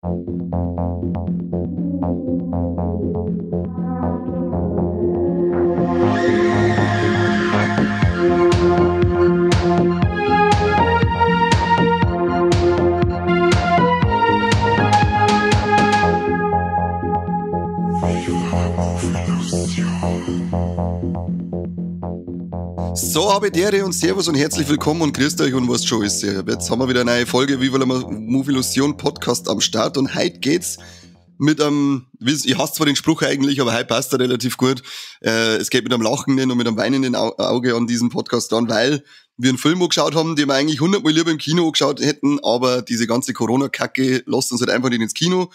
So, habe Dere und Servus und herzlich willkommen und grüßt euch und was schon ist. Jetzt haben wir wieder eine neue Folge Viva la Movilusion Podcast am Start und heute geht's mit einem, ich hasse zwar den Spruch eigentlich, aber heute passt er relativ gut. Es geht mit einem lachenden und mit einem weinenden Auge an diesen Podcast an, weil wir einen Film angeschaut haben, den wir eigentlich 100-mal lieber im Kino angeschaut hätten, aber diese ganze Corona-Kacke lässt uns halt einfach nicht ins Kino.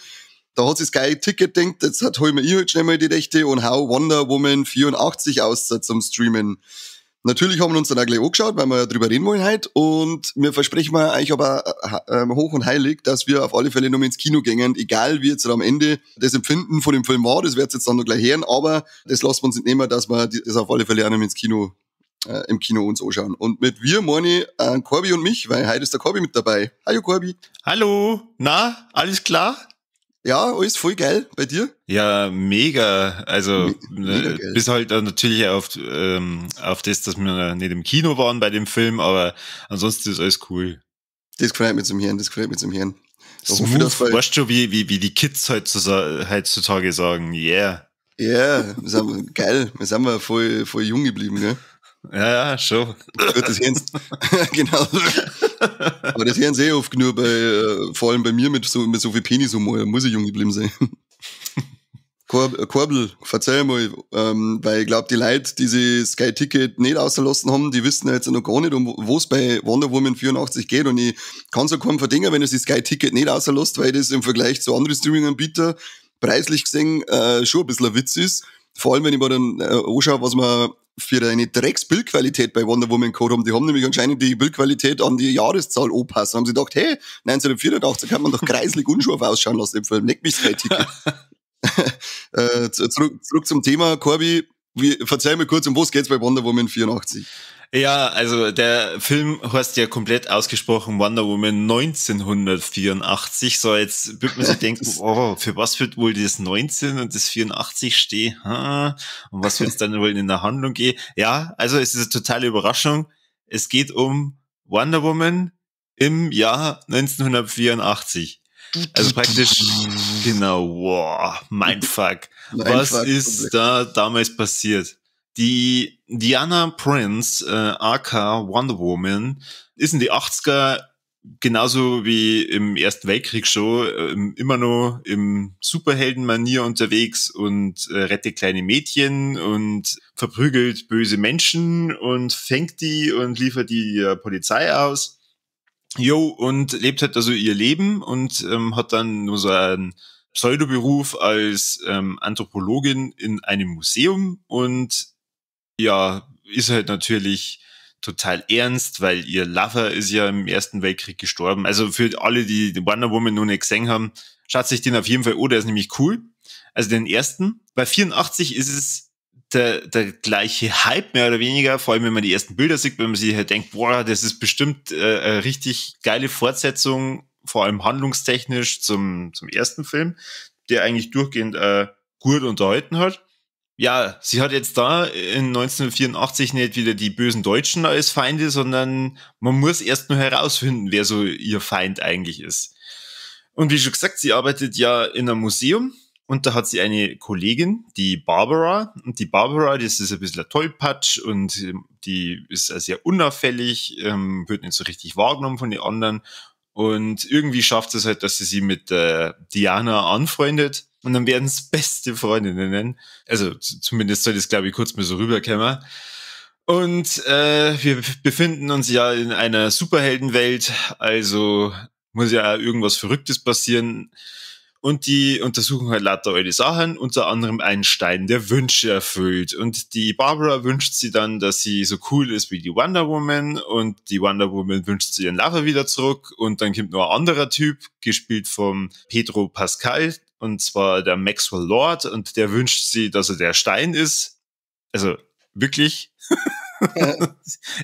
Da hat sich Sky Ticket gedacht, jetzt hol mir ich halt schnell mal die Rechte und hau Wonder Woman 84 aus zum Streamen. Natürlich haben wir uns dann auch gleich angeschaut, weil wir ja drüber reden wollen heute. Und wir versprechen wir eigentlich aber hoch und heilig, dass wir auf alle Fälle noch mal ins Kino gehen, egal wie jetzt am Ende das Empfinden von dem Film war, das werdet ihr jetzt dann noch gleich hören, aber das lassen wir uns nicht nehmen, dass wir das auf alle Fälle auch noch mal ins Kino, im Kino uns anschauen. Und mit wir meine ich Corby und mich, weil heute ist der Corby mit dabei. Hallo Corby. Hallo, na, alles klar? Ja, alles voll geil. Bei dir? Ja, mega. Also Mega geil. Bis halt natürlich auf das, dass wir nicht im Kino waren bei dem Film, aber ansonsten ist alles cool. Das gefällt mir zum Hirn, das gefällt mir zum Hirn. Da hoffe ich, Smooth. dass wir Weißt du, wie die Kids heutzutage sagen, yeah. Ja, wir sind geil. Wir sind voll, voll jung geblieben, gell? Ja, ja, schon. Gut, das hören sie, genau. Aber das hören sie eh oft genug, vor allem bei mir mit so viel Penishumor, da muss ich jung geblieben sein. Korbel, verzeih mal, weil ich glaub, die Leute, die sich Sky Ticket nicht ausgelassen haben, die wissen ja jetzt noch gar nicht, um wo es bei Wonder Woman 84 geht. Und ich kann's auch kaum verdingen, wenn ich sich Sky Ticket nicht auslässt, weil das im Vergleich zu anderen Streaming-Anbietern preislich gesehen schon ein bisschen ein Witz ist. Vor allem, wenn ich mir dann anschaue, was man für eine Drecksbildqualität bei Wonder Woman gehabt haben. Die haben nämlich anscheinend die Bildqualität an die Jahreszahl angepasst. Da haben sie gedacht, hey, 1984 kann man doch kreislig unscharf ausschauen lassen im Film. Leck mich Sky Ticket. Zurück zum Thema, Corby, verzeih mir kurz, um was geht's bei Wonder Woman 84? Ja, also der Film heißt ja komplett ausgesprochen Wonder Woman 1984. So, jetzt wird man sich denken, oh, für was wird wohl das 19 und das 84 stehen? Ha? Und was wird's dann wohl in der Handlung gehen? Ja, also es ist eine totale Überraschung. Es geht um Wonder Woman im Jahr 1984. Also praktisch, genau, wow, Mindfuck. Mindfuck, Was ist komplett. da damals passiert? Die Diana Prince, aka Wonder Woman, ist in die 80er, genauso wie im Ersten Weltkrieg schon, immer noch im Superheldenmanier unterwegs und rettet kleine Mädchen und verprügelt böse Menschen und fängt die und liefert die der Polizei aus. Jo, und lebt halt also ihr Leben und hat dann nur so einen Pseudoberuf als Anthropologin in einem Museum und ja, ist halt natürlich total ernst, weil ihr Lover ist ja im Ersten Weltkrieg gestorben. Also für alle, die Wonder Woman noch nicht gesehen haben, schaut sich den auf jeden Fall an, der ist nämlich cool. Also den ersten. Bei 84 ist es der gleiche Hype, mehr oder weniger, vor allem wenn man die ersten Bilder sieht, wenn man sich halt denkt, boah, das ist bestimmt eine richtig geile Fortsetzung, vor allem handlungstechnisch zum ersten Film, der eigentlich durchgehend gut unterhalten hat. Ja, sie hat jetzt da in 1984 nicht wieder die bösen Deutschen als Feinde, sondern man muss erst nur herausfinden, wer so ihr Feind eigentlich ist. Und wie schon gesagt, sie arbeitet ja in einem Museum und da hat sie eine Kollegin, die Barbara. Und die Barbara, das ist ein bisschen ein Tollpatsch und die ist sehr unauffällig, wird nicht so richtig wahrgenommen von den anderen. Und irgendwie schafft es halt, dass sie sie mit Diana anfreundet. Und dann werden's beste Freundinnen. Also zumindest soll das, glaub ich, kurz mal so rüberkommen. Und wir befinden uns ja in einer Superheldenwelt. Also muss ja auch irgendwas Verrücktes passieren. Und die untersuchen halt lauter alte Sachen, unter anderem einen Stein, der Wünsche erfüllt. Und die Barbara wünscht sie dann, dass sie so cool ist wie die Wonder Woman. Und die Wonder Woman wünscht sie ihren Lover wieder zurück. Und dann kommt noch ein anderer Typ, gespielt vom Pedro Pascal, und zwar der Maxwell Lord. Und der wünscht sie, dass er der Stein ist. Also wirklich.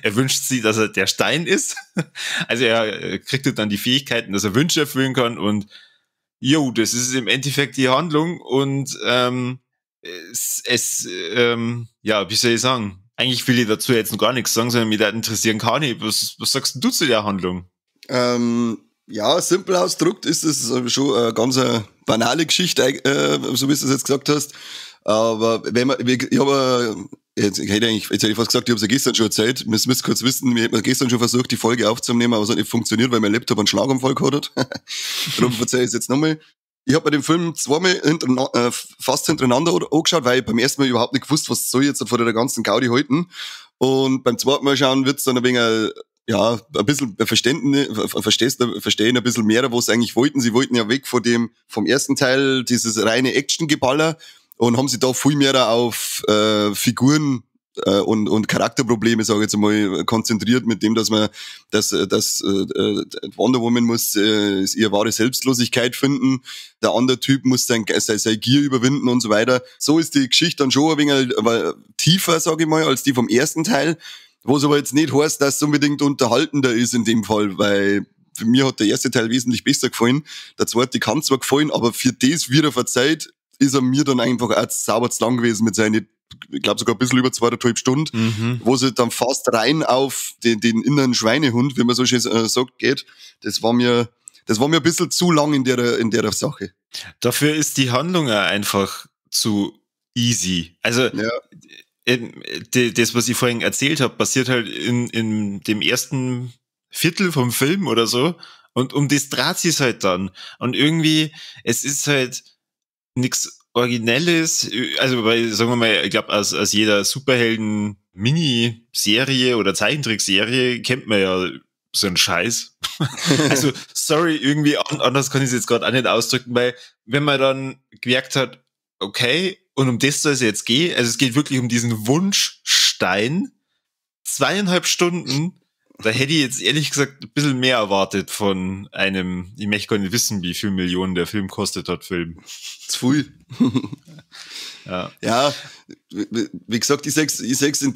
Er wünscht sie, dass er der Stein ist. Also er kriegt dann die Fähigkeiten, dass er Wünsche erfüllen kann und Jo, das ist im Endeffekt die Handlung und es ja, wie soll ich sagen? Eigentlich will ich dazu jetzt noch gar nichts sagen, sondern mich da interessieren kann ich. Was sagst denn du zu der Handlung? Ja, simpel ausgedrückt ist es schon eine ganz banale Geschichte, so wie du es jetzt gesagt hast. Aber wenn man, ich habe jetzt hätte ich fast gesagt, ich habe es ja gestern schon erzählt. Wir müssen kurz wissen, wir hätten gestern schon versucht, die Folge aufzunehmen, aber es hat nicht funktioniert, weil mein Laptop einen Schlaganfall gehabt hat. Darum verzeihe ich es jetzt nochmal. Ich habe mir den Film zweimal fast hintereinander angeschaut, weil ich beim ersten Mal überhaupt nicht gewusst, was soll ich jetzt vor der ganzen Gaudi halten. Und beim zweiten Mal schauen wird's dann ein wenig, ja, ein bisschen verstehen ein bisschen mehr, was sie eigentlich wollten. Sie wollten ja weg von dem, vom ersten Teil, dieses reine Action-Geballer, und haben sich da viel mehr auf Figuren und Charakterprobleme, sage ich jetzt einmal, konzentriert, mit dem, dass man, dass Wonder Woman muss ihre wahre Selbstlosigkeit finden, der andere Typ muss seine Gier überwinden und so weiter. So ist die Geschichte dann schon ein wenig tiefer, sage ich mal, als die vom ersten Teil, was aber jetzt nicht heißt, dass es unbedingt unterhaltender ist in dem Fall, weil für mir hat der erste Teil wesentlich besser gefallen, der zweite kann zwar gefallen, aber für das wieder verzeiht, ist er mir dann einfach auch sauber zu lang gewesen mit seinen, ich glaube sogar ein bisschen über 2,5 Stunden, wo sie dann fast rein auf den inneren Schweinehund, wie man so schön sagt, geht. Das war mir ein bisschen zu lang in der Sache. Dafür ist die Handlung ja einfach zu easy. Also ja. Das, was ich vorhin erzählt habe, passiert halt in dem ersten Viertel vom Film oder so. Und um das dreht sich's halt dann. Und irgendwie, es ist halt nichts Originelles, also weil, sagen wir mal, ich glaube, aus jeder Superhelden-Miniserie oder Zeichentrickserie kennt man ja so einen Scheiß. Also, sorry, irgendwie anders kann ich es jetzt gerade auch nicht ausdrücken, weil wenn man dann gemerkt hat, okay, und um das soll es jetzt gehen, also es geht wirklich um diesen Wunschstein, 2,5 Stunden, da hätte ich jetzt ehrlich gesagt ein bisschen mehr erwartet von einem, ich möchte gar nicht wissen, wie viel Millionen der Film kostet hat, Film. Zu viel. Ja. Ja, wie gesagt, ich sag's in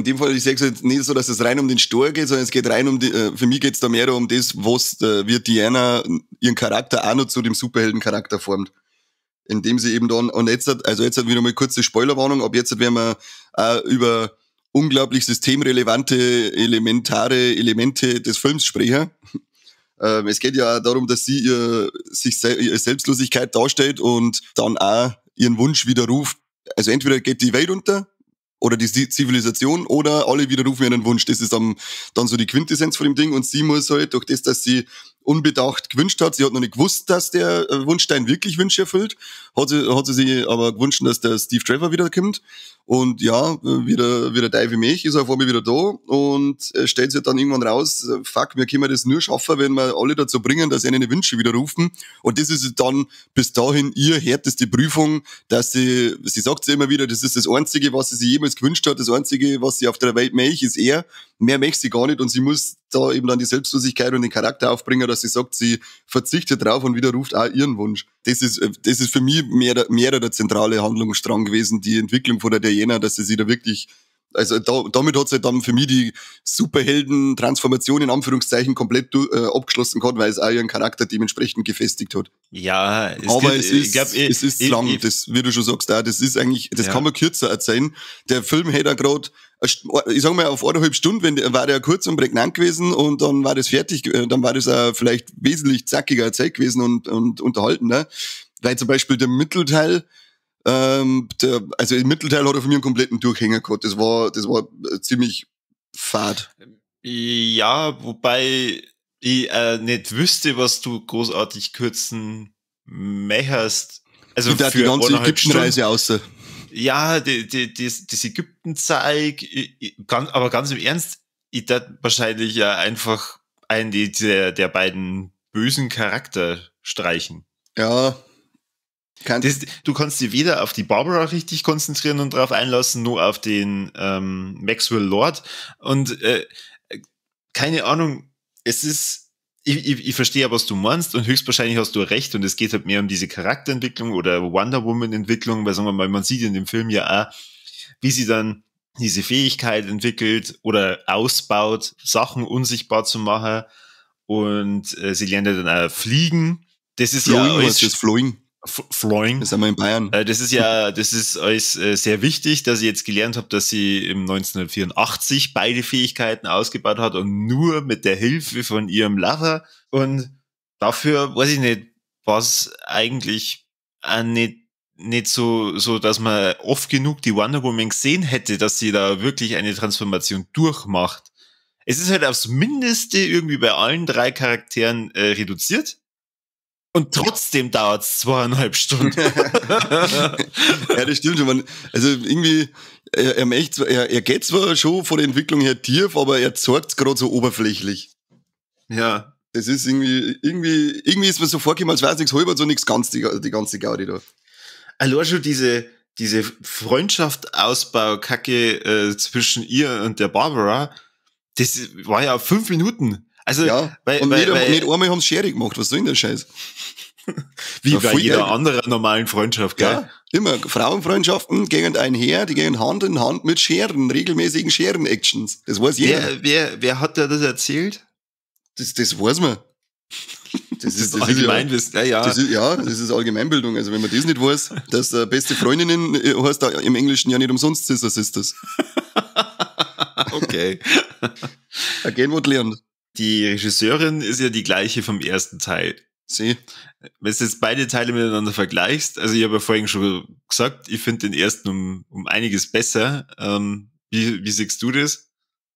dem Fall, ich sag's jetzt nicht so, dass es rein um den Stor geht, sondern es geht rein um die, für mich geht's da mehr um das, was wie Diana ihren Charakter auch noch zu dem Superheldencharakter formt. Indem sie eben dann, und jetzt hat, also jetzt hat wieder mal kurze Spoilerwarnung, ab jetzt werden wir über unglaublich systemrelevante, elementare Elemente des Films sprechen. Es geht ja auch darum, dass sie ihre Selbstlosigkeit darstellt und dann auch ihren Wunsch widerruft. Also entweder geht die Welt unter oder die Zivilisation oder alle widerrufen ihren Wunsch. Das ist dann so die Quintessenz von dem Ding. Und sie muss halt durch das, dass sie unbedacht gewünscht hat, sie hat noch nicht gewusst, dass der Wunschstein wirklich Wünsche erfüllt, hat sie sich aber gewünscht, dass der Steve Trevor wiederkommt. Und ja, wieder Davy Mech ist auf einmal wieder da und stellt sich dann irgendwann raus, fuck, wir können das nur schaffen, wenn wir alle dazu bringen, dass sie eine Wünsche widerrufen. Und das ist dann bis dahin ihr härteste Prüfung, dass sie sagt sie immer wieder, das ist das Einzige, was sie sich jemals gewünscht hat, das Einzige, was sie auf der Welt möchte, ist er. Mehr möchte sie gar nicht und sie muss da eben dann die Selbstlosigkeit und den Charakter aufbringen, dass sie sagt, sie verzichtet drauf und widerruft auch ihren Wunsch. Das ist für mich mehr der zentrale Handlungsstrang gewesen, die Entwicklung von der Diana, dass sie sich da wirklich, also damit hat sie dann für mich die Superhelden-Transformation in Anführungszeichen komplett abgeschlossen gehabt, weil es auch ihren Charakter dementsprechend gefestigt hat. Ja, es ist lang, das, wie du schon sagst, auch, das ist eigentlich, das kann man kürzer erzählen. Der Film hätte gerade, ich sag mal, auf 1,5 Stunden, war der kurz und prägnant gewesen und dann war das fertig, dann war das auch vielleicht wesentlich zackiger erzählt gewesen und unterhaltender, weil zum Beispiel der Mittelteil, also im Mittelteil hat er von mir einen kompletten Durchhänger gehabt. Das war ziemlich fad. Ja, wobei ich nicht wüsste, was du großartig kürzen möchtest. Also für die ganze Ägyptenreise außer. Ja, das Ägypten-Zeug, aber ganz im Ernst, ich darf wahrscheinlich ja einfach einen der beiden bösen Charakter streichen. Ja. Du kannst dich weder auf die Barbara richtig konzentrieren und drauf einlassen, nur auf den Maxwell Lord. Und keine Ahnung, es ist, ich verstehe, was du meinst und höchstwahrscheinlich hast du recht und es geht halt mehr um diese Charakterentwicklung oder Wonder Woman-Entwicklung, weil sagen wir mal, man sieht in dem Film ja auch, wie sie dann diese Fähigkeit entwickelt oder ausbaut, Sachen unsichtbar zu machen und sie lernt ja dann auch fliegen. Das ist Flowing, ja alles. Das Flowing. Flowing. Das sind wir in Bayern. Das ist ja, das ist alles sehr wichtig, dass ich jetzt gelernt habe, dass sie im 1984 beide Fähigkeiten ausgebaut hat und nur mit der Hilfe von ihrem Lover. Und dafür, weiß ich nicht, war es eigentlich auch nicht so, dass man oft genug die Wonder Woman gesehen hätte, dass sie da wirklich eine Transformation durchmacht. Es ist halt aufs Mindeste irgendwie bei allen drei Charakteren reduziert. Und trotzdem dauert's 2,5 Stunden. Ja, das stimmt schon. Also irgendwie, er geht zwar schon von der Entwicklung her tief, aber er zeigt's gerade so oberflächlich. Ja. Das ist irgendwie ist mir so vorgekommen, als wäre nichts halber, so nichts ganz, die ganze Gaudi da. Allein schon diese Freundschaft-Ausbau-Kacke zwischen ihr und der Barbara, das war ja 5 Minuten. Also, ja, weil, und weil, nicht einmal haben's Schere gemacht, was soll denn der Scheiß? Wie ja, bei jeder anderen normalen Freundschaft, gell? Ja, immer. Frauenfreundschaften gehen einher, die gehen Hand in Hand mit Scheren, regelmäßigen Scheren-Actions. Das weiß jeder. Wer hat da das erzählt? Das weiß man. Das ist Allgemeinwissen, ja. Das ist Allgemeinbildung. Also wenn man das nicht weiß, dass beste Freundinnen heißt da im Englischen ja nicht umsonst Sister Sisters. Okay. Again, what learned. Die Regisseurin ist ja die gleiche vom ersten Teil. Sie. Wenn du jetzt beide Teile miteinander vergleichst, also ich habe ja vorhin schon gesagt, ich finde den ersten um einiges besser. Wie siehst du das?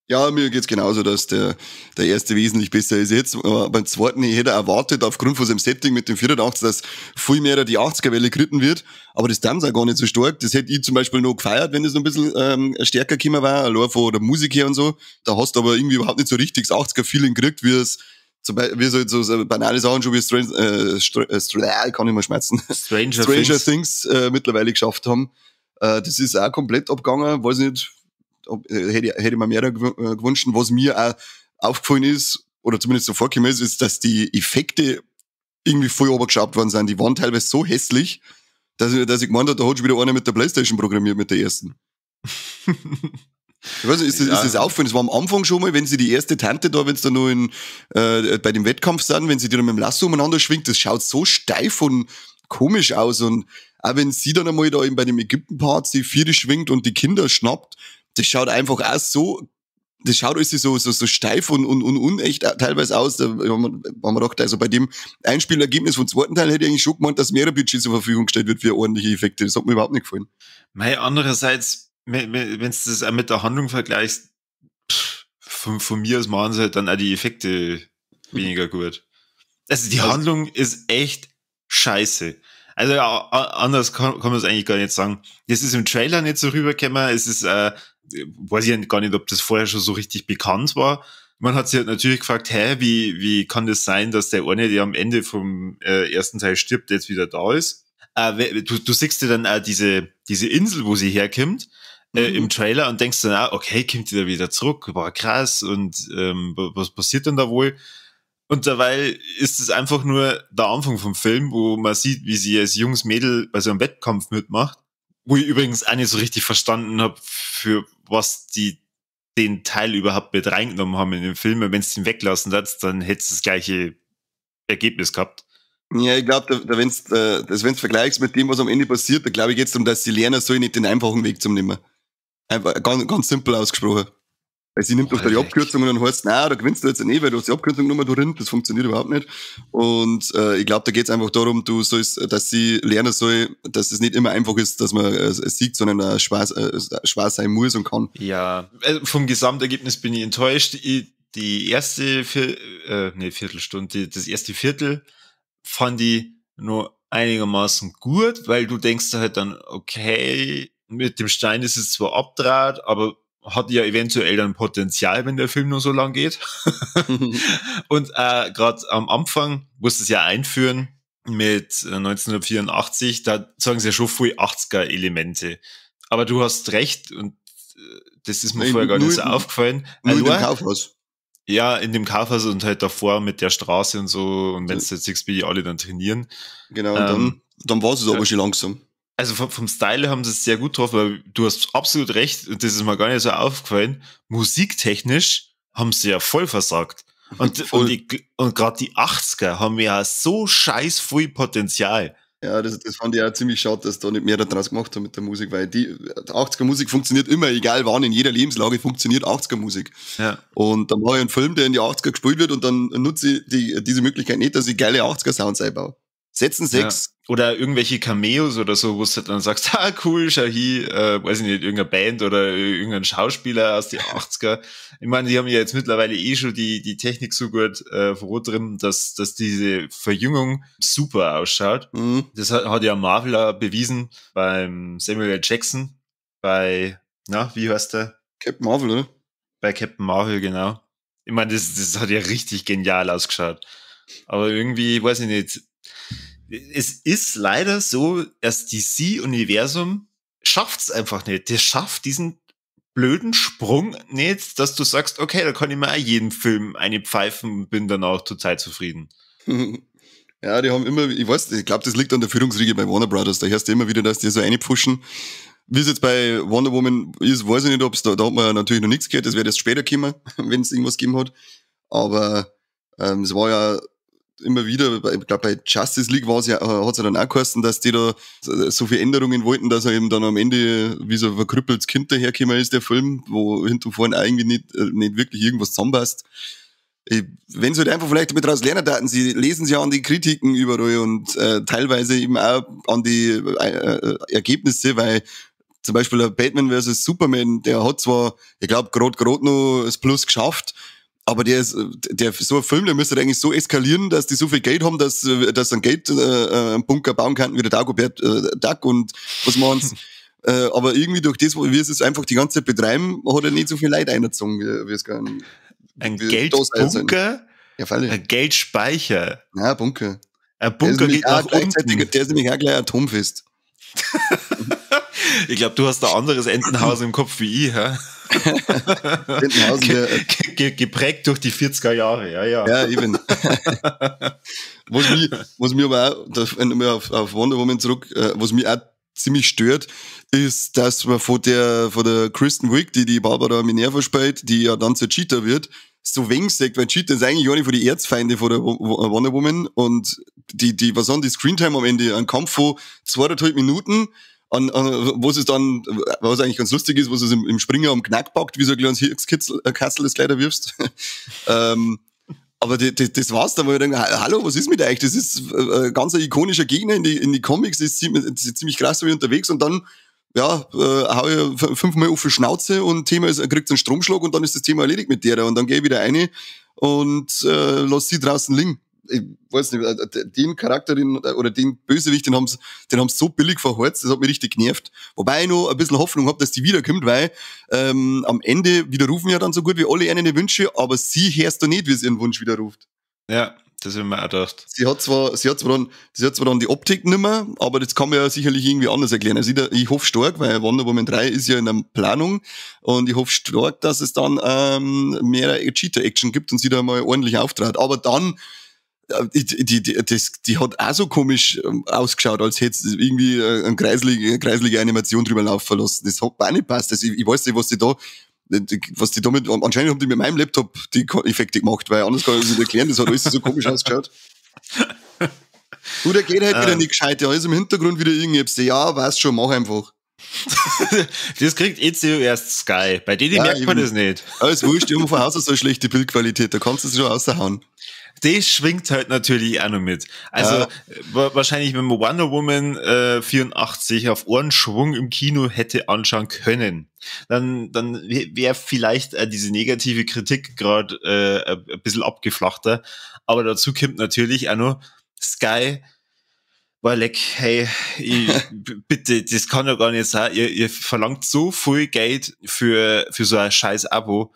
Ja, mir geht's genauso, dass der erste wesentlich besser ist jetzt. Aber beim zweiten, ich hätte erwartet, aufgrund von seinem Setting mit dem 84, dass viel mehr die 80er-Welle geritten wird. Aber das dann auch gar nicht so stark. Das hätte ich zum Beispiel noch gefeiert, wenn das noch ein bisschen stärker gekommen war, allein von der Musik her und so. Da hast du aber irgendwie überhaupt nicht so richtig das 80er-Feeling gekriegt, wie es zum Beispiel, wie so banale Sachen schon wie ich kann nicht mehr schmerzen. Stranger Things mittlerweile geschafft haben. Das ist auch komplett abgegangen, weiß nicht. Hätte ich mir mehr gewünscht. Was mir auch aufgefallen ist, oder zumindest so vorgekommen ist, ist, dass die Effekte irgendwie voll runtergeschraubt worden sind. Die waren teilweise so hässlich, dass ich gemeint habe, da hat schon wieder einer mit der Playstation programmiert, mit der ersten. Ich weiß nicht, ist das aufgefallen? Das war am Anfang schon mal, wenn sie die erste Tante da, wenn sie da nur bei dem Wettkampf sind, wenn sie die dann mit dem Lasso umeinander schwingt, das schaut so steif und komisch aus. Und auch wenn sie dann einmal da eben bei dem Ägypten-Part sie Viere schwingt und die Kinder schnappt, das schaut einfach auch so, das schaut alles so steif und unecht teilweise aus. Da haben wir gedacht, also bei dem Einspielergebnis vom zweiten Teil hätte ich eigentlich schon gemeint, dass mehr Budget zur Verfügung gestellt wird für ordentliche Effekte. Das hat mir überhaupt nicht gefallen. Mei, andererseits, wenn du das auch mit der Handlung vergleichst, von mir aus machen sie halt dann auch die Effekte weniger gut. Also die Handlung ist echt scheiße. Also ja, anders kann man es eigentlich gar nicht sagen. Das ist im Trailer nicht so rübergekommen. Es ist, weiß ich ja gar nicht, ob das vorher schon so richtig bekannt war. Man hat sich halt natürlich gefragt, hä, wie kann das sein, dass der eine, der am Ende vom ersten Teil stirbt, jetzt wieder da ist? Du siehst ja dann auch diese Insel, wo sie herkommt, im Trailer und denkst dann auch, okay, kommt die da wieder zurück? War krass und was passiert denn da wohl? Und derweil ist es einfach nur der Anfang vom Film, wo man sieht, wie sie als junges Mädel bei so einem Wettkampf mitmacht. Wo ich übrigens auch nicht so richtig verstanden habe, für was die den Teil überhaupt mit reingenommen haben in den Film. Wenn es den weglassen hat, dann hättest du das gleiche Ergebnis gehabt. Ja, ich glaube, wenn du vergleichst mit dem, was am Ende passiert, da glaube ich geht's darum, dass sie lernen soll, nicht den einfachen Weg zu nehmen. Einfach ganz, ganz simpel ausgesprochen. Weil sie nimmt doch da die Abkürzung und dann heißt es, nein, da gewinnst du jetzt nicht, weil du hast die Abkürzung genommen, du rinnt, das funktioniert überhaupt nicht. Und ich glaube, da geht's einfach darum, du sollst, dass sie lernen soll, dass es nicht immer einfach ist, dass man es siegt, sondern auch schwer sein muss und kann. Ja, also vom Gesamtergebnis bin ich enttäuscht. Die erste Viertelstunde, das erste Viertel fand ich nur einigermaßen gut, weil du denkst halt dann, okay, mit dem Stein ist es zwar abdraht, aber hat ja eventuell dann Potenzial, wenn der Film nur so lang geht. Und gerade am Anfang musste es ja einführen mit 1984, da sagen sie ja schon viel 80er-Elemente. Aber du hast recht und das ist mir vorher gar nicht so aufgefallen. Nur in dem Kaufhaus. Ja, in dem Kaufhaus und halt davor mit der Straße und so und wenn es jetzt siehst, wie die alle dann trainieren. Genau, und dann war es aber schon langsam. Also vom Style haben sie es sehr gut getroffen, weil du hast absolut recht, und das ist mir gar nicht so aufgefallen, musiktechnisch haben sie ja voll versagt. Und gerade die 80er haben ja so scheiß viel Potenzial. Ja, das fand ich auch ziemlich schade, dass da nicht mehr daraus gemacht haben mit der Musik, weil die 80er Musik funktioniert immer, egal wann, in jeder Lebenslage funktioniert 80er Musik. Ja. Und dann mache ich einen Film, der in die 80er gespielt wird, und dann nutze ich diese Möglichkeit nicht, dass ich geile 80er Sounds einbaue. Setzen 6. Ja. Oder irgendwelche Cameos oder so, wo du dann sagst, ah, cool, schau hier, weiß ich nicht, irgendeine Band oder irgendein Schauspieler aus die 80er. Ich meine, die haben ja jetzt mittlerweile eh schon die Technik so gut drin, dass diese Verjüngung super ausschaut. Mhm. Das hat ja Marvel auch bewiesen beim Samuel L. Jackson, bei, na, wie heißt der? Captain Marvel, oder? Bei Captain Marvel, genau. Ich meine, das hat ja richtig genial ausgeschaut. Aber irgendwie, weiß ich nicht, es ist leider so, das DC-Universum schafft's einfach nicht. Das schafft diesen blöden Sprung nicht, dass du sagst, okay, da kann ich mir auch jeden Film eine pfeifen und bin danach total zufrieden. Ja, die haben immer, ich weiß, ich glaub, das liegt an der Führungsriege bei Warner Brothers. Da hörst du immer wieder, dass die so reinpfuschen. Wie es jetzt bei Wonder Woman ist, weiß ich nicht, ob's da, da hat man ja natürlich noch nichts gehört, das wird erst später kommen, wenn es irgendwas gegeben hat. Aber es war ja immer wieder, ich glaub, bei Justice League war's ja, hat's ja dann auch geheißen, dass die da so viele Änderungen wollten, dass er eben dann am Ende wie so ein verkrüppeltes Kind dahergekommen ist, der Film, wo hinten und vorne irgendwie nicht wirklich irgendwas zusammenpasst. Wenn sie halt einfach vielleicht damit daraus lernen daten, sie lesen sich ja an die Kritiken überall und teilweise eben auch an die Ergebnisse, weil zum Beispiel der Batman versus Superman, der hat zwar, ich glaub, grad noch das Plus geschafft, aber der ist, der, so ein Film, der müsste eigentlich so eskalieren, dass die so viel Geld haben, dass sie einen Geld einen Bunker bauen könnten wie der Dagobert Duck und was machen's. Aber irgendwie durch das, wie sie es einfach die ganze Zeit betreiben, hat er nicht so viel Leid eingezogen, wie es gern, Ein wie da sein sollen. Geldbunker? Ja, freilich. Ein Geldspeicher. Nein, Bunker. Ein Der ist Bunker nämlich geht nach auch gleichzeitig, unten. Der ist nämlich auch gleich atomfest. Ich glaub, du hast da anderes Entenhaus im Kopf wie ich, hä? Entenhausen, der Geprägt durch die 40er Jahre, ja, ja. Ja, eben. Was mich aber auch, da, wenn wir auf Wonder Woman zurück, was mich auch ziemlich stört, ist, dass man von der Kristen Wiig, die Barbara Minerva spielt, die ja dann zur Cheetah wird, so wenig sagt, weil Cheetah ist eigentlich eine von den Erzfeinde von der Wonder Woman und die, was haben die Screentime am Ende? Ein Kampf von zweieinhalb Minuten, wo es dann, was eigentlich ganz lustig ist, wo es im Springer am Knack packt, wie so ein kleines Hirschkitzel, Katzel das leider wirfst. Aber das war's dann, wo ich denke, hallo, was ist mit euch? Das ist ein ganz ikonischer Gegner in die Comics, ist ziemlich krass wie unterwegs und dann, ja, hau ich fünfmal auf die Schnauze und Thema ist, er kriegt einen Stromschlag und dann ist das Thema erledigt mit der und dann geh ich wieder rein und lass sie draußen liegen. Ich weiß nicht, den Charakter, den, oder den Bösewicht, den haben's so billig verheizt, das hat mich richtig genervt. Wobei ich noch ein bisschen Hoffnung hab, dass die wiederkommt, weil am Ende widerrufen ja dann so gut wie alle ihre Wünsche, aber sie hörst du nicht, wie sie ihren Wunsch widerruft. Ja, das hab ich mir auch gedacht. Sie hat zwar, sie hat zwar dann, sie hat zwar dann die Optik nimmer, aber das kann man ja sicherlich irgendwie anders erklären. Also ich hoffe stark, weil Wonder Woman 3 ist ja in der Planung und ich hoffe stark, dass es dann mehr Cheetah-Action gibt und sie da mal ordentlich auftrat. Aber dann, die hat auch so komisch ausgeschaut, als hätte sie irgendwie eine kreiselige Animation drüber laufen lassen. Das hat mir auch nicht gepasst. Also ich weiß nicht, was die da, die, was die damit, anscheinend haben die mit meinem Laptop die Effekte gemacht, weil anders kann ich es nicht erklären, das hat alles so komisch ausgeschaut. Du, der geht halt wieder nicht gescheit, ja, ist im Hintergrund wieder irgendetwas. Ja, weiß schon, mach einfach. Das kriegt eh zuerst Sky. Bei denen Ja, merkt man eben. das nicht. Alles wurscht, die haben von Haus aus so eine schlechte Bildqualität, da kannst du es schon raushauen. Das schwingt halt natürlich auch noch mit. Also, wahrscheinlich, wenn man Wonder Woman 84 auf Ohrenschwung im Kino hätte anschauen können, dann wär vielleicht diese negative Kritik grad ein bisschen abgeflachter. Aber dazu kommt natürlich auch noch Sky, war leck, hey, ich, bitte, das kann ja gar nicht sein. Ihr verlangt so viel Geld für so ein scheiß Abo.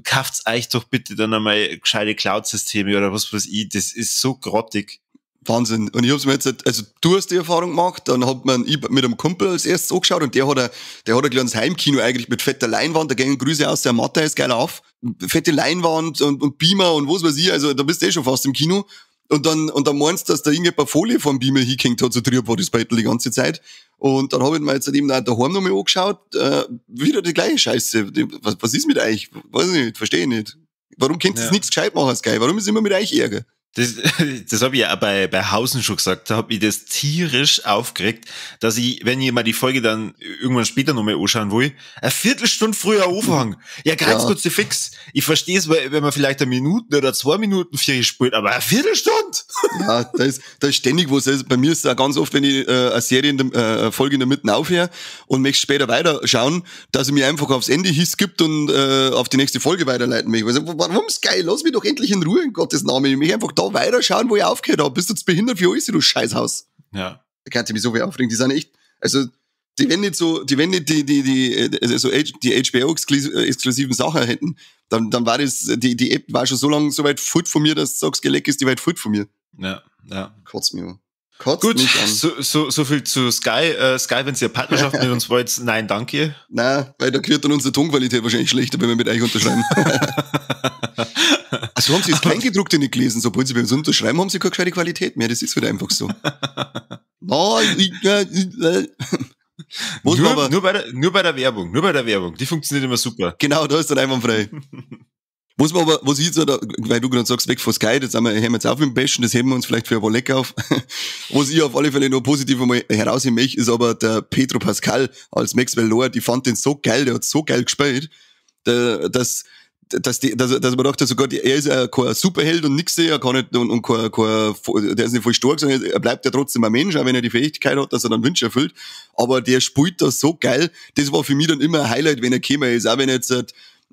Kauft's euch doch bitte dann einmal gescheite Cloud-Systeme oder was weiß ich. Das ist so grottig. Wahnsinn. Und ich hab's mir jetzt, also du hast die Erfahrung gemacht, dann hat man ich mit einem Kumpel als erstes angeschaut und der hat ein kleines Heimkino eigentlich mit fetter Leinwand, da gehen Grüße aus der Matte, ist geil auf. Fette Leinwand und Beamer und was weiß ich, also da bist du eh schon fast im Kino. Und dann meinst du, dass da irgendeine Folie vom Beamer hingehängt hat, so trüb war das Beitel die ganze Zeit. Und dann hab ich mir jetzt eben auch daheim nochmal angeschaut, wieder die gleiche Scheiße. Was ist mit euch? Weiß ich nicht, verstehe ich nicht. Warum könnt ihr ja nichts gescheit machen, Sky? Warum ist immer mit euch Ärger? Das habe ich ja auch bei Hausen schon gesagt, da habe ich das tierisch aufgeregt, dass ich, wenn ich mal die Folge dann irgendwann später nochmal anschauen will, eine Viertelstunde früher anfangen. Ja, ganz kurz fix. Ich verstehe es, wenn man vielleicht eine Minute oder 2 Minuten vier spielt, aber eine Viertelstunde! Ja, da ist ständig was. Also bei mir ist es auch ganz oft, wenn ich eine Serie in der Folge in der Mitte aufhöre und möchte später weiter schauen, dass ich mir einfach aufs Ende hinskippt und auf die nächste Folge weiterleiten möchte. Also, warum ist geil? Lass mich doch endlich in Ruhe, in Gottes Namen. Ich möchte einfach da weiterschauen, wo ich aufgehört habe. Bist du jetzt behindert für alles, du Scheißhaus? Ja. Da kann ich mich so viel aufregen. Die sind echt, also, die wenn nicht so, die wenn nicht die HBO-exklusiven Sachen hätten, dann war das, die App war schon so lange so weit fort von mir, dass du sagst, geleck ist die weit fort von mir. Ja, ja. Kotzt mich an. Kotzt Gut, mich an. So viel zu Sky. Sky, wenn ihr Partnerschaft mit uns wollt, nein, danke. Nein, weil da wird dann unsere Tonqualität wahrscheinlich schlechter, wenn wir mit euch unterschreiben. Also haben sie das Kleingedruckte nicht gelesen, sobald sie bei uns unterschreiben, haben sie keine gescheite Qualität mehr. Das ist halt einfach so. Nur bei der Werbung, die funktioniert immer super. Genau, da ist dann einwandfrei. Was ich jetzt, weil du gerade sagst, weg von Sky, das hören wir jetzt auf mit dem Bashen, das heben wir uns vielleicht für ein paar Lecker auf. Was ich auf alle Fälle noch positiv einmal herausheben möchte, ist aber der Pedro Pascal als Maxwell Lord. Ich fand den so geil, der hat so geil gespielt, dass man dachte, sogar, er ist ja kein Superheld und nix, er kann nicht, und kein, der ist nicht voll stark, sondern er bleibt ja trotzdem ein Mensch, auch wenn er die Fähigkeit hat, dass er dann Wünsche erfüllt. Aber der spielt das so geil, das war für mich dann immer ein Highlight, wenn er gekommen ist, auch wenn er jetzt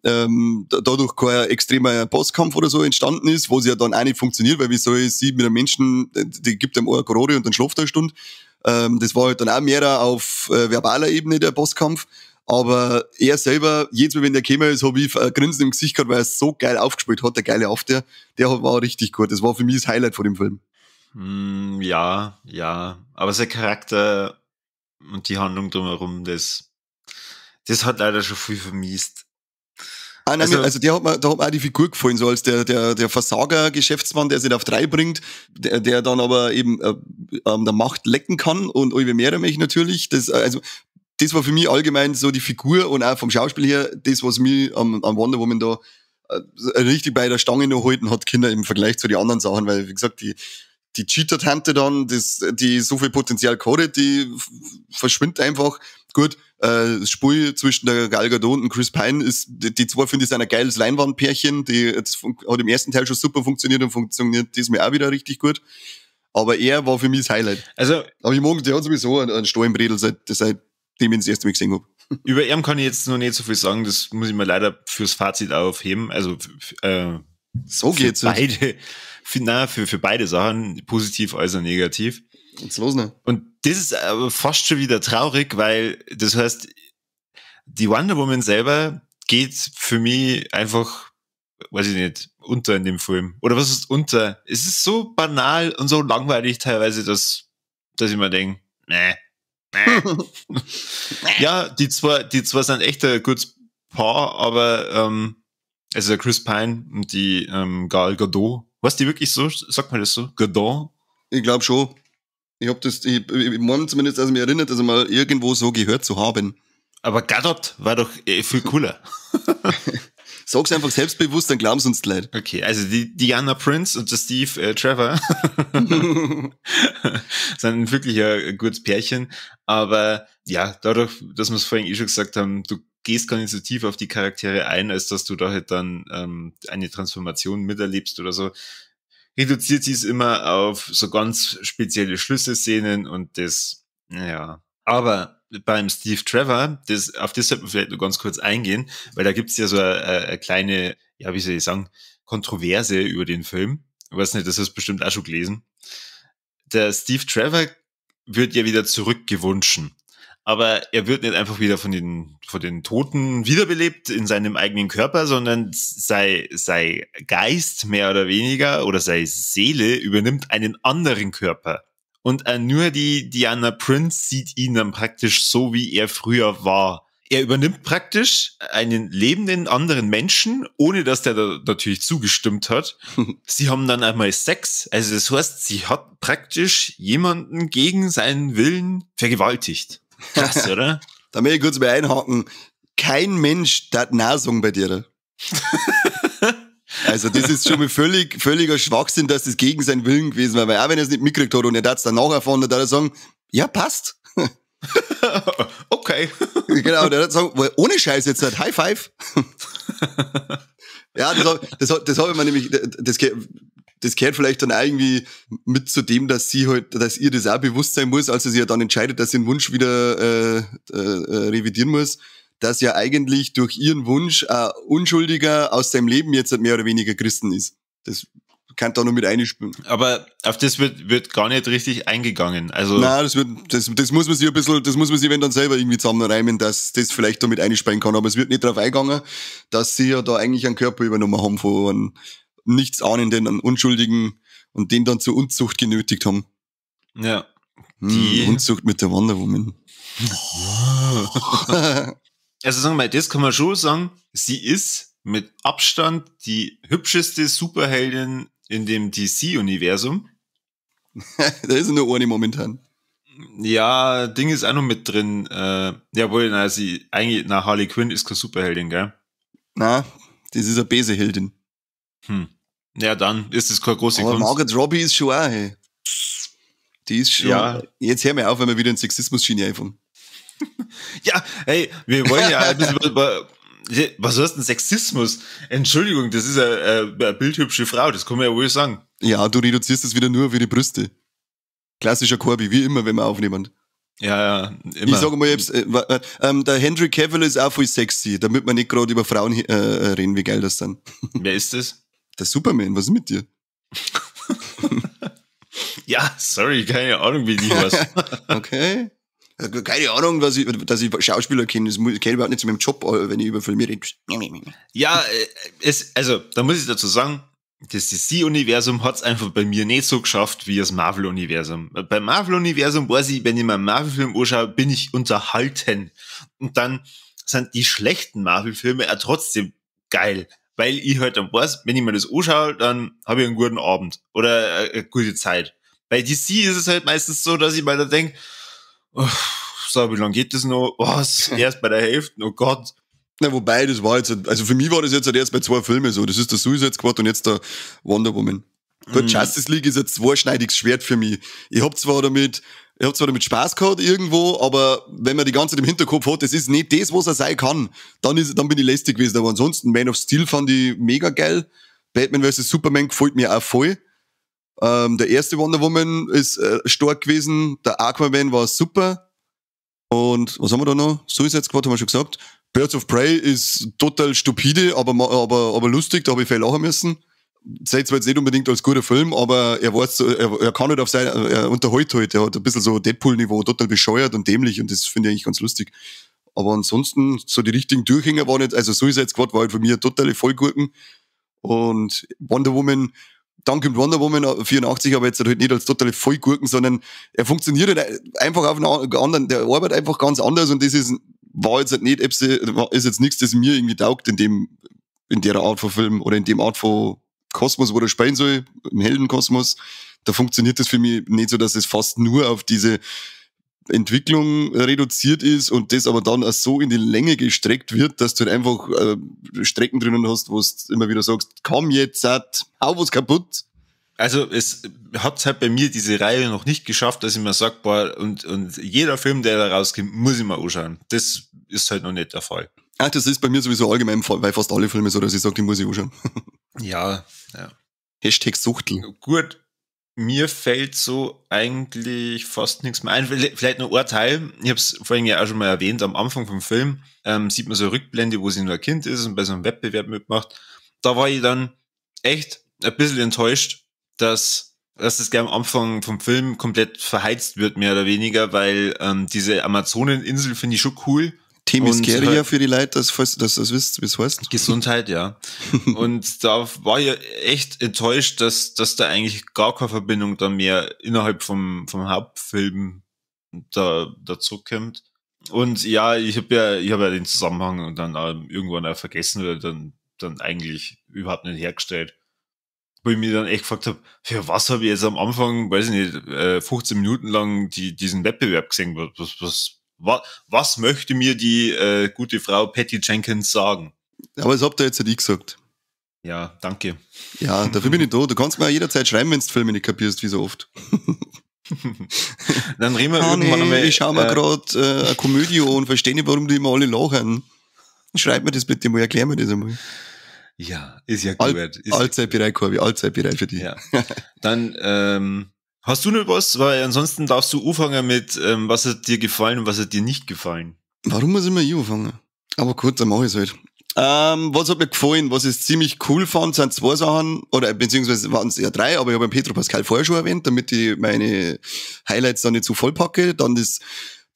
dadurch kein extremer Bosskampf oder so entstanden ist, wo es ja dann auch nicht funktioniert, weil wie soll sie mit einem Menschen, die gibt ihm eine Karode und dann schläft er eine Stunde. Das war halt dann auch mehr auf verbaler Ebene der Bosskampf. Aber er selber, jedes Mal, wenn der gekommen ist, habe ich ein Grinsen im Gesicht gehabt, weil er es so geil aufgespielt hat, der geile After, der war richtig gut. Das war für mich das Highlight von dem Film. Ja, ja. Aber sein Charakter und die Handlung drumherum, das hat leider schon viel vermiest. Ah, nein, also der hat mir, da hat mir auch die Figur gefallen, so als der Versager-Geschäftsmann, der sich auf drei bringt, der dann aber eben der Macht lecken kann und Oliver Mehremech natürlich. Das war für mich allgemein so die Figur und auch vom Schauspiel her, das, was mich am Wonder Woman da richtig bei der Stange noch halten hat, Kinder im Vergleich zu den anderen Sachen, weil, wie gesagt, die Cheater-Tante dann, die so viel Potenzial gehabt, die verschwindet einfach. Gut, das Spiel zwischen der Gal Gadot und Chris Pine ist, die zwei finde ich sind ein geiles Leinwandpärchen, das hat im ersten Teil schon super funktioniert und funktioniert diesmal auch wieder richtig gut. Aber er war für mich das Highlight. Also, aber ich mag, der hat sowieso einen Stollenbredel, seitdem ich das erste Mal gesehen habe. Über ihn kann ich jetzt noch nicht so viel sagen, das muss ich mir leider fürs Fazit aufheben. Also, so geht's beide, für beide Sachen, positiv als auch negativ. Jetzt los, ne? Und das ist aber fast schon wieder traurig, weil das heißt, die Wonder Woman selber geht für mich einfach, weiß ich nicht, unter in dem Film. Oder was ist unter? Es ist so banal und so langweilig teilweise, dass ich mir denke, nee. Ja, die zwei sind echt ein gutes Paar, aber also der Chris Pine und die Gal Gadot. Was die wirklich so? Sagt man das so? Gadot? Ich glaube schon. Ich hab das, ich meine zumindest, dass ich mich erinnert, dass ich mal irgendwo so gehört zu haben. Aber Gadot war doch viel cooler. Sag's einfach selbstbewusst, dann glauben sie uns die Leute. Okay, also die Diana Prince und der Steve Trevor sind wirklich ein gutes Pärchen. Aber ja, dadurch, dass wir es vorhin eh schon gesagt haben, du gehst gar nicht so tief auf die Charaktere ein, als dass du da halt dann eine Transformation miterlebst oder so. Reduziert sie es immer auf so ganz spezielle Schlüsselszenen und das, naja. Aber beim Steve Trevor, auf das sollte man vielleicht nur ganz kurz eingehen, weil da gibt's ja so eine kleine, ja, wie soll ich sagen, Kontroverse über den Film. Ich weiß nicht, das hast du bestimmt auch schon gelesen. Der Steve Trevor wird ja wieder zurückgewunschen. Aber er wird nicht einfach wieder von den Toten wiederbelebt in seinem eigenen Körper, sondern sei Geist mehr oder weniger oder seine Seele übernimmt einen anderen Körper. Und nur die Diana Prince sieht ihn dann praktisch so, wie er früher war. Er übernimmt praktisch einen lebenden anderen Menschen, ohne dass der da natürlich zugestimmt hat. Sie haben dann einmal Sex. Also das heißt, sie hat praktisch jemanden gegen seinen Willen vergewaltigt. Krass, oder? Da möchte ich kurz mal einhaken. Kein Mensch darf Nein sagen bei dir. Also das ist schon mal völliger Schwachsinn, dass das gegen seinen Willen gewesen war, weil auch wenn er es nicht mitgekriegt hat und er hat es danach erfahren, dann hat er sagen, ja, passt. Okay. Genau, der hat sagen, ohne Scheiß jetzt halt, High Five. Ja, das hab ich mir nämlich, das gehört vielleicht dann irgendwie mit zu dem, dass sie halt, dass ihr das auch bewusst sein muss, als sie sich ja dann entscheidet, dass sie den Wunsch wieder revidieren muss, dass ja eigentlich durch ihren Wunsch ein Unschuldiger aus seinem Leben jetzt halt mehr oder weniger Christen ist. Das kann da noch mit einspielen. Aber auf das wird gar nicht richtig eingegangen. Also nein, das muss man sich ein bisschen, das muss man sich wenn dann selber irgendwie zusammenreimen, dass das vielleicht da mit einspielen kann. Aber es wird nicht darauf eingegangen, dass sie ja da eigentlich einen Körper übernommen haben von einem nichts ahnenden, einen Unschuldigen und den dann zur Unzucht genötigt haben. Ja. Die Unzucht mit der Wonder Woman. Also sagen wir mal, das kann man schon sagen, sie ist mit Abstand die hübscheste Superheldin in dem DC-Universum. Da ist nur eine momentan. Ja, Ding ist auch noch mit drin. Jawohl, na, sie, eigentlich, na, Harley Quinn ist keine Superheldin, gell? Na, das ist eine Beseheldin. Ja, dann ist es keine große Aber Kunst. Margot Robbie ist schon auch, hey. Die ist schon. Ja. Jetzt hör mir auf, wenn wir wieder in Sexismus-Schiene einfahren. Ja, hey, wir wollen ja ein bisschen was heißt denn Sexismus? Entschuldigung, das ist eine bildhübsche Frau, das kann man ja wohl sagen. Ja, du reduzierst es wieder nur auf ihre Brüste. Klassischer Corby, wie immer, wenn wir aufnehmen. Ja, ja, immer. Ich sage mal jetzt, der Henry Cavill ist auch voll sexy, damit wir nicht gerade über Frauen reden, wie geil das sind. Wer ist das? Der Superman, was ist mit dir? Ja, sorry, keine Ahnung, wie die heißt. Okay. Keine Ahnung, dass ich Schauspieler kenne. Das kenne ich überhaupt nicht zu meinem Job, wenn ich über Filme rede. Ja, also, da muss ich dazu sagen, das DC-Universum hat's einfach bei mir nicht so geschafft wie das Marvel-Universum. Beim Marvel-Universum weiß ich, wenn ich mir einen Marvel-Film anschaue, bin ich unterhalten. Und dann sind die schlechten Marvel-Filme auch trotzdem geil. Weil ich halt dann weiß, wenn ich mir das anschaue, dann habe ich einen guten Abend oder eine gute Zeit. Bei DC ist es halt meistens so, dass ich mir da denk, oh, so, wie lange geht das noch? Was? Erst bei der Hälfte? Oh Gott. Na, wobei, das war jetzt, also für mich war das jetzt halt erst bei 2 Filmen so. Das ist der Suicide Squad und jetzt der Wonder Woman. Gut, Justice League ist ein zweischneidiges Schwert für mich. Ich hab zwar damit Spaß gehabt irgendwo, aber wenn man die ganze Zeit im Hinterkopf hat, das ist nicht das, was er sein kann, dann bin ich lästig gewesen. Aber ansonsten, Man of Steel fand ich mega geil. Batman vs. Superman gefällt mir auch voll. Der erste Wonder Woman ist stark gewesen. Der Aquaman war super. Und was haben wir da noch? Suicide Squad haben wir schon gesagt. Birds of Prey ist total stupide, aber lustig, da habe ich viel lachen müssen. Seht zwar jetzt nicht unbedingt als guter Film, aber er weiß, er kann nicht auf sein, er unterhält halt, er hat ein bisschen so Deadpool-Niveau, total bescheuert und dämlich und das finde ich eigentlich ganz lustig. Aber ansonsten, so die richtigen Durchhänger waren nicht, also Suicide Squad war halt von mir totale Vollgurken und Wonder Woman, dann kommt Wonder Woman 84, aber jetzt halt nicht als totale Vollgurken, sondern er funktioniert halt einfach auf einen anderen, der arbeitet einfach ganz anders und das ist, war jetzt halt nicht, ist jetzt nichts, das mir irgendwie taugt in der Art von Film oder in dem Art von Kosmos, wo der spielen soll, im Heldenkosmos, da funktioniert das für mich nicht so, dass es fast nur auf diese Entwicklung reduziert ist und das aber dann auch so in die Länge gestreckt wird, dass du halt einfach Strecken drinnen hast, wo du immer wieder sagst, komm jetzt, hau was kaputt. Also es hat halt bei mir diese Reihe noch nicht geschafft, dass ich mir sag, boah, und jeder Film, der da rauskommt, muss ich mir anschauen. Das ist halt noch nicht der Fall. Ach, das ist bei mir sowieso allgemein, bei fast alle Filme so, dass ich sage, die muss ich anschauen. Ja, ja. Hashtag Suchtel. Gut, mir fällt so eigentlich fast nichts mehr ein. Vielleicht noch ein Teil, ich hab's vorhin ja auch schon mal erwähnt, am Anfang vom Film sieht man so eine Rückblende, wo sie nur ein Kind ist und bei so einem Wettbewerb mitmacht. Da war ich dann echt ein bisschen enttäuscht, dass das gleich am Anfang vom Film komplett verheizt wird, mehr oder weniger, weil diese Amazoneninsel finde ich schon cool. Themyscira halt, für die Leute, dass das wisst, wie es heißt. Gesundheit, ja. Und da war ich echt enttäuscht, dass da eigentlich gar keine Verbindung dann mehr innerhalb vom Hauptfilm da dazu kommt. Und ja, ich hab ja den Zusammenhang und dann auch irgendwann auch vergessen oder dann eigentlich überhaupt nicht hergestellt. Wo ich mir dann echt gefragt habe, für was habe ich jetzt am Anfang, weiß ich nicht, 15 Minuten lang diesen Wettbewerb gesehen? Was möchte mir die gute Frau Patty Jenkins sagen? Aber das habt ihr jetzt nicht gesagt. Ja, danke. Ja, dafür bin ich da. Du kannst mir auch jederzeit schreiben, wenn du Filme nicht kapierst, wie so oft. Dann reden wir irgendwann einmal. Ich schau mir gerade eine Komödie an und verstehe nicht, warum die immer alle lachen. Schreib mir das bitte mal, erklär mir das einmal. Ja, ist ja gut. Allzeit bereit, Corby, allzeit bereit für dich. Ja. Dann, hast du noch was? Weil ansonsten darfst du anfangen mit, was hat dir gefallen und was hat dir nicht gefallen. Warum muss ich immer ich anfangen? Aber gut, dann mach ich's halt. Was hat mir gefallen, was ich ziemlich cool fand, sind zwei Sachen, oder beziehungsweise waren es ja drei, aber ich habe Pedro Pascal vorher schon erwähnt, damit ich meine Highlights dann nicht zu voll packe. Dann das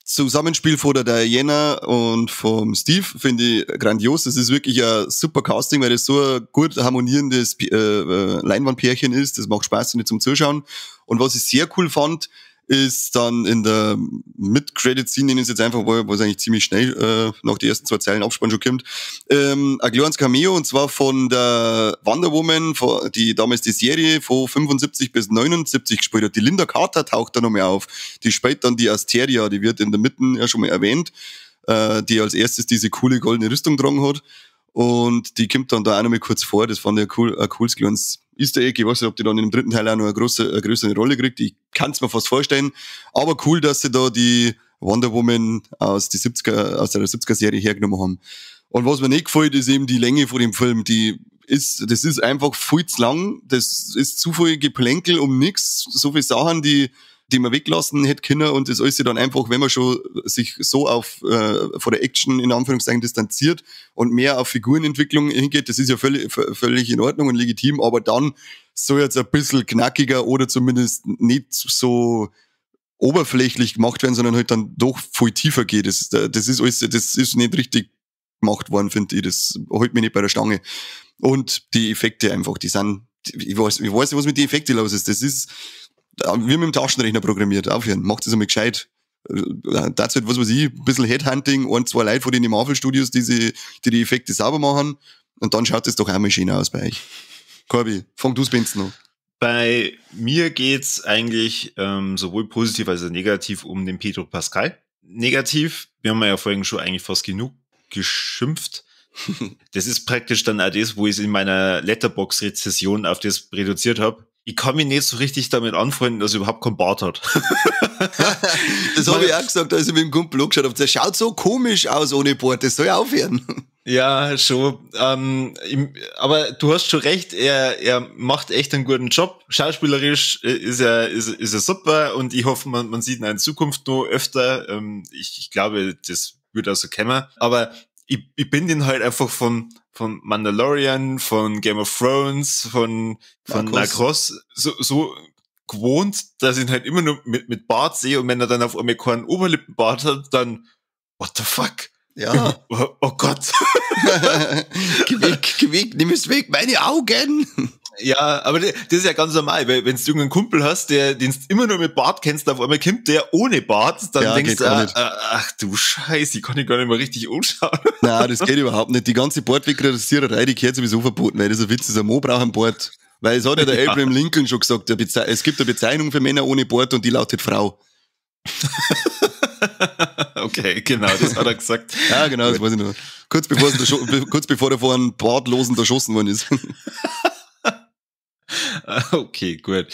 Zusammenspiel von der Diana und vom Steve finde ich grandios. Das ist wirklich ein super Casting, weil das so ein gut harmonierendes Leinwandpärchen ist. Das macht Spaß nicht zum Zuschauen. Und was ich sehr cool fand, ist dann in der Mid-Credit-Scene, nenne ich es jetzt einfach, wo es eigentlich ziemlich schnell nach den ersten zwei Zeilen Abspann schon kommt, ein kleines Cameo, und zwar von der Wonder Woman, die damals die Serie von 75 bis 79 gespielt hat. Die Lynda Carter taucht da nochmal auf. Die spielt dann die Asteria, die wird in der Mitte ja schon mal erwähnt, die als erstes diese coole goldene Rüstung getragen hat. Und die kommt dann da auch nochmal kurz vor. Das fand ich ein cooles kleines Easter Egg. Ich weiß nicht, ob die dann im dritten Teil auch noch eine größere Rolle kriegt. Ich kann's mir fast vorstellen. Aber cool, dass sie da die Wonder Woman aus der 70er-Serie hergenommen haben. Und was mir nicht gefällt, ist eben die Länge von dem Film. Das ist einfach viel zu lang. Das ist zu viel Geplänkel um nix. So viele Sachen, die man weglassen hätte können, und das alles dann einfach, wenn man schon sich so auf von der Action in Anführungszeichen distanziert und mehr auf Figurenentwicklung hingeht, das ist ja völlig in Ordnung und legitim, aber dann soll jetzt ein bisschen knackiger oder zumindest nicht so oberflächlich gemacht werden, sondern halt dann doch viel tiefer geht. Das ist alles, das ist nicht richtig gemacht worden, finde ich. Das holt mich nicht bei der Stange. Und die Effekte einfach, die sind, ich weiß nicht, was mit den Effekten los ist. Das ist wie mit dem Taschenrechner programmiert. Aufhören. Macht es einmal gescheit. Dazu halt, was weiß ich, ein bisschen Headhunting, ein, zwei Leute von den Marvel Studios, die die Effekte sauber machen, und dann schaut es doch einmal schön aus bei euch. Corby, fang du's Benzen an. Bei mir geht's eigentlich sowohl positiv als auch negativ um den Pedro Pascal. Negativ, wir haben ja vorhin schon eigentlich fast genug geschimpft. Das ist praktisch dann auch das, wo ich es in meiner Letterboxd-Rezession auf das reduziert habe. Ich kann mich nicht so richtig damit anfreunden, dass er überhaupt keinen Bart hat. Das habe ich auch gesagt, als ich mit dem Kumpel angeschaut habe. Der schaut so komisch aus ohne Bart, das soll aufhören. Ja, schon. Aber du hast schon recht, er macht echt einen guten Job. Schauspielerisch ist er super, und ich hoffe, man sieht ihn in Zukunft noch öfter. Ich glaube, das wird auch so kommen. Aber ich bin den halt einfach von Mandalorian, von Game of Thrones, von Narcos so gewohnt, dass ich ihn halt immer nur mit Bart sehe, und wenn er dann auf einmal keinen Oberlippenbart hat, dann what the fuck? Ja. Oh Gott. Geh weg, nimm es weg, meine Augen! Ja, aber das ist ja ganz normal, weil wenn du irgendeinen Kumpel hast, den du immer nur mit Bart kennst, auf einmal kommt der ohne Bart, dann ja, denkst du, ach du Scheiße, ich kann ihn gar nicht mehr richtig anschauen. Nein, das geht überhaupt nicht. Die ganze Bartwegrasiererei, die gehört sowieso verboten, weil das ein Witz ist, ein Mo braucht einen Bart. Weil es hat ja der Abraham Lincoln schon gesagt, es gibt eine Bezeichnung für Männer ohne Bart und die lautet Frau. Okay, genau, das hat er gesagt. Ja, genau, das weiß ich noch. Kurz bevor er vor einem Bartlosen erschossen worden ist. Okay, gut.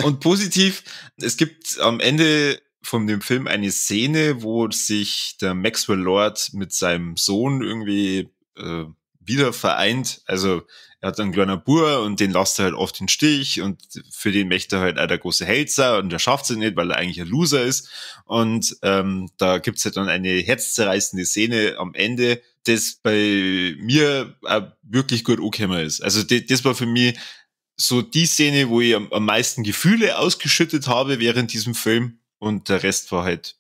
Und positiv, es gibt am Ende von dem Film eine Szene, wo sich der Maxwell Lord mit seinem Sohn irgendwie wieder vereint. Also er hat einen kleinen Bub und den lässt er halt oft in den Stich, und für den möchte er halt auch der große Held sein, und der schafft es nicht, weil er eigentlich ein Loser ist. Und da gibt's halt dann eine herzzerreißende Szene am Ende, das bei mir auch wirklich gut angekommen ist. Also das war für mich so die Szene, wo ich am meisten Gefühle ausgeschüttet habe während diesem Film, und der Rest war halt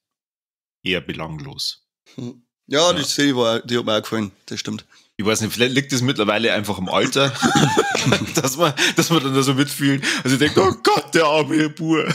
eher belanglos. Ja, die Szene die hat mir auch gefallen, das stimmt. Ich weiß nicht, vielleicht liegt das mittlerweile einfach am Alter, dass man dann da so mitfühlt. Also ich denke, oh Gott, der arme Bub.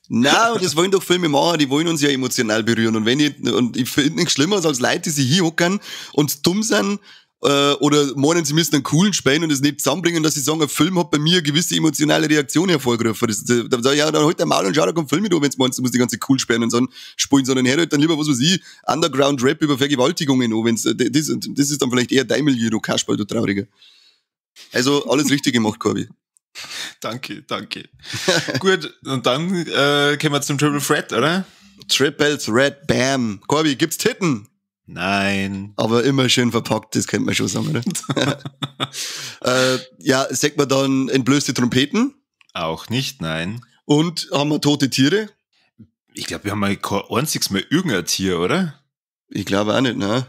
Nein, und das wollen doch Filme machen, die wollen uns ja emotional berühren. Und und ich finde nichts Schlimmeres als Leute, die sich hinhocken und dumm sind, oder meinen, sie müssen einen coolen spielen und es nicht zusammenbringen, dass sie sagen, ein Film hat bei mir eine gewisse emotionale Reaktion hervorgerufen. Da sag ich, ja, dann halt der Maul und schau, da kommt Film mit an, wenn du meinst, du musst die ganze cool spielen und so spielen, sondern hör halt dann lieber, was weiß ich, Underground-Rap über Vergewaltigungen an, wenn's, das ist dann vielleicht eher dein Milieu, du Kasperl, du Trauriger. Also alles richtig gemacht, Corby. Danke, danke. Gut, und dann kommen wir zum Triple Threat, oder? Triple Threat, bam. Corby, gibt's Titten? Nein. Aber immer schön verpackt, das könnte man schon sagen, oder? Ja, sagt man dann entblößte Trompeten? Auch nicht, nein. Und haben wir tote Tiere? Ich glaube, wir haben mal kein einziges Mal irgendein Tier, oder? Ich glaube auch nicht, ne?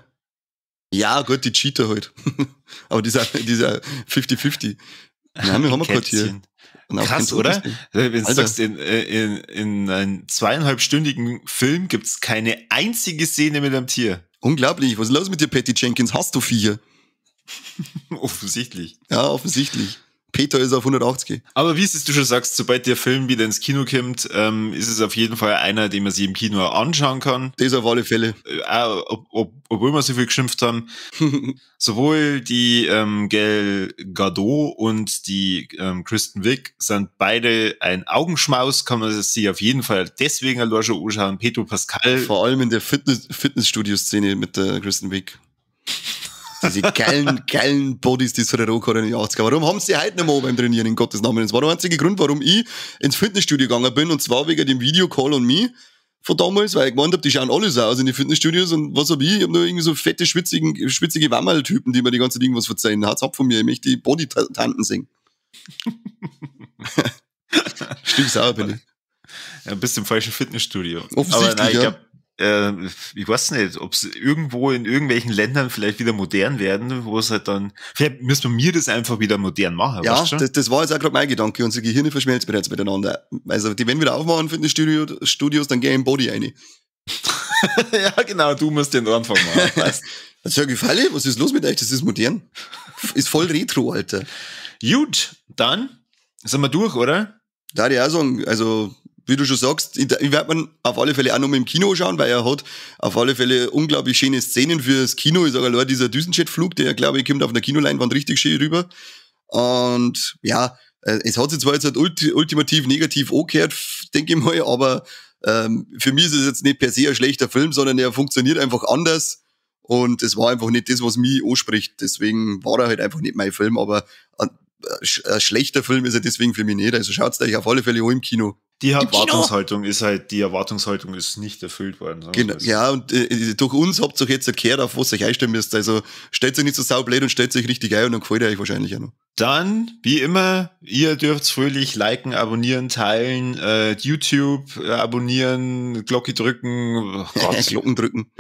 Ja, gut, die Cheetah halt. Aber dieser 50-50. Nein, wir haben kein Tier. Krass, oder? Wenn du sagst, in einem 2,5-stündigen Film gibt's keine einzige Szene mit einem Tier. Unglaublich. Was ist los mit dir, Patty Jenkins? Hast du Viecher? Offensichtlich. Ja, offensichtlich. Peter ist auf 180. Aber wie es du schon sagst, sobald der Film wieder ins Kino kommt, ist es auf jeden Fall einer, den man sich im Kino anschauen kann. Das auf alle Fälle. Obwohl wir so viel geschimpft haben. Sowohl die Gal Gadot und die Kristen Wiig sind beide ein Augenschmaus, kann man sich auf jeden Fall deswegen allein schon anschauen. Pedro Pascal. Vor allem in der Fitnessstudio-Szene mit der Kristen Wiig. Diese geilen Bodies, die es früher auch in den 80er. Warum haben sie heute noch mal beim Trainieren, in Gottes Namen? Das war der einzige Grund, warum ich ins Fitnessstudio gegangen bin, und zwar wegen dem Video Call on Me von damals, weil ich gemeint hab, die schauen alle so aus in die Fitnessstudios, und was hab ich? Ich hab nur irgendwie so fette, schwitzige Wammerl-Typen, die mir die ganze Zeit irgendwas verzeihen. Hat's ab von mir, ich möchte die Body-Tanten sehen. Stinksauer bin ich. Ja, bist im falschen Fitnessstudio. Offensichtlich, aber nein, ich ja. Ich weiß nicht, ob es irgendwo in irgendwelchen Ländern vielleicht wieder modern werden, wo es halt dann, vielleicht müssen wir das einfach wieder modern machen. Ja, weißt du? das war jetzt auch gerade mein Gedanke. Unsere Gehirne verschmelzen bereits miteinander. Also, die werden wieder aufmachen für die Studios, dann geh ich in Body rein. Ja, genau, du musst den Anfang machen. Weißt? Das ist ja gefallen, was ist los mit euch? Das ist modern. Ist voll retro, Alter. Gut, dann sind wir durch, oder? Da ich auch sagen, also, wie du schon sagst, ich werde mir auf alle Fälle auch noch mal im Kino schauen, weil er hat auf alle Fälle unglaublich schöne Szenen fürs Kino. Ich sage allein, dieser Düsenjetflug, der, glaube ich, kommt auf einer Kinoleinwand richtig schön rüber. Und ja, es hat sich zwar jetzt halt ultimativ negativ angehört, denke ich mal, aber für mich ist es jetzt nicht per se ein schlechter Film, sondern er funktioniert einfach anders. Und es war einfach nicht das, was mich anspricht. Deswegen war er halt einfach nicht mein Film, aber ein schlechter Film ist er deswegen für mich nicht. Also schaut's euch auf alle Fälle auch im Kino. Die Erwartungshaltung ist halt, die Erwartungshaltung ist nicht erfüllt worden. Genau, ja, und durch uns habt ihr euch jetzt erklärt, auf was ihr euch einstellen müsst. Also stellt euch nicht so saublöd und stellt euch richtig ein und dann gefällt er euch wahrscheinlich auch noch. Dann, wie immer, ihr dürft fröhlich liken, abonnieren, teilen, YouTube abonnieren, Glocke drücken, oh Gott. Glocken drücken.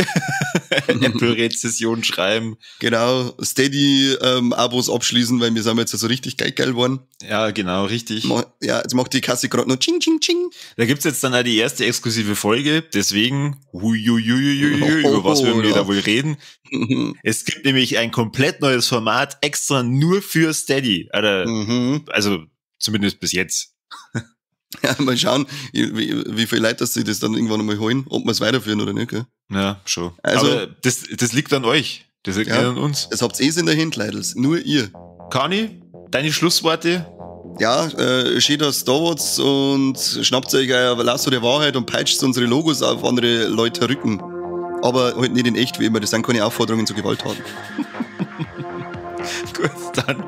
Apple-Rezession schreiben. Genau, Steady Abos abschließen, weil wir sind jetzt so richtig geil geworden. Ja, genau, richtig. Ja, jetzt macht die Kasse gerade noch tsching, tsching, tsching. Da gibt's jetzt dann auch die erste exklusive Folge, deswegen, huiuiuiui, über was werden wir da wohl reden? Es gibt nämlich ein komplett neues Format, extra nur für Steady. Also zumindest bis jetzt. Ja, mal schauen, wie viele Leute das sich das dann irgendwann einmal holen, ob wir es weiterführen oder nicht. Gell? Ja, schon. Also, aber das liegt an euch. Das liegt nicht an uns. Das habt ihr in der Hand, Leidels. Nur ihr. Kani, deine Schlussworte? Ja, schön, dass Star Wars und schnappt euch euer Lasso der Wahrheit und peitscht unsere Logos auf andere Leute Rücken. Aber halt nicht in echt, wie immer. Das sind keine Aufforderungen zu Gewalttaten. Gut, dann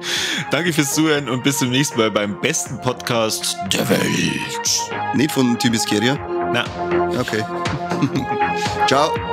danke fürs Zuhören und bis zum nächsten Mal beim besten Podcast der Welt. Nicht von Themyscira? Na. Okay. Ciao.